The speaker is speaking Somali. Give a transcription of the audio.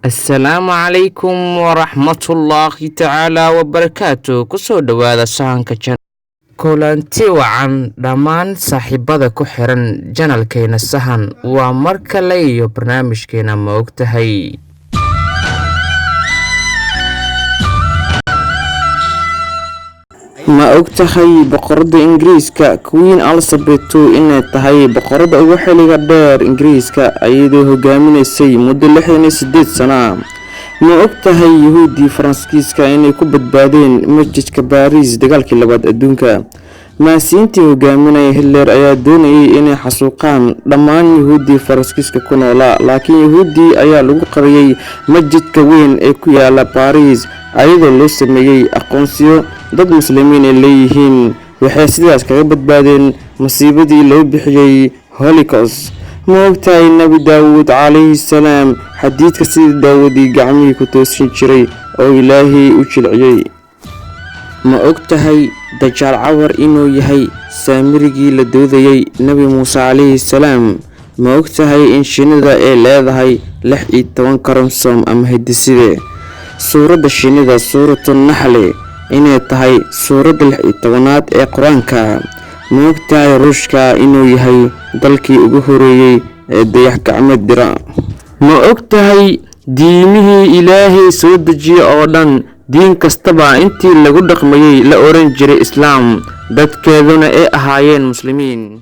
Assalaamu calaykum waraxmatullaahi tacaala wabarakaatu. Kusoo dhowaada Sahanka Channel. Kulanti wacan dhammaan saaxiibada ku xiran channelkeena Sahan. Waa mar kale iyo barnaamijkeena Ma Ogtahay. Ma ogtahay boqorada Ingiriiska Queen Elizabeth II inay tahay boqorada ugu xilliga dheer Ingiriiska, iyadoo hogaaminaysay muddo 68 sano? Ma ogtahay Yuhuuddii Faransiiska inay ku badbaadeen masjidka Paris dagaalkii labaad adduunka? Naasiyiintii hogaaminaya Hitler ayaa doonayay inay xasuuqaan dhammaan Yuhuuddii Faransiiska ku noolaa, laakiin Yuhuuddii ayaa lagu qariyay masjidka weyn ee ku yaala Paris, ayadoo loo sameeyay aqoonsiyo dad muslimiin ay leeyihiin. Waxay sidaas kaga badbaadeen masiibadii loo bixiyay Holocaust. Ma ogtahay Nabi Daawuud calayhi salaam xadiidka sidii Daawuudii gacmihii ku toosin jiray oo Ilaahay u jilciyey? Ma ogtahay Dajaal Cawar inuu yahay saamirigii la doodayay Nabi Muuse calayhi salaam? Ma ogtahay in shinnida ay leedahay 16 koromosoom ama hidde-side? Suuradda shinnida, Suuratu Naxli, inay tahay suuradda 16aad ee Qur-aanka? Ma ogtahay Ruushka inuu yahay dalkii ugu horeeyay ee dayax gacmeed dira? Ma ogtahay diimihii Ilaahay soo dejiyay oo dhan, diin kastaba intii lagu dhaqmayay la oran jiray Islaam, dadkeeduna ay ahaayeen Muslimiin?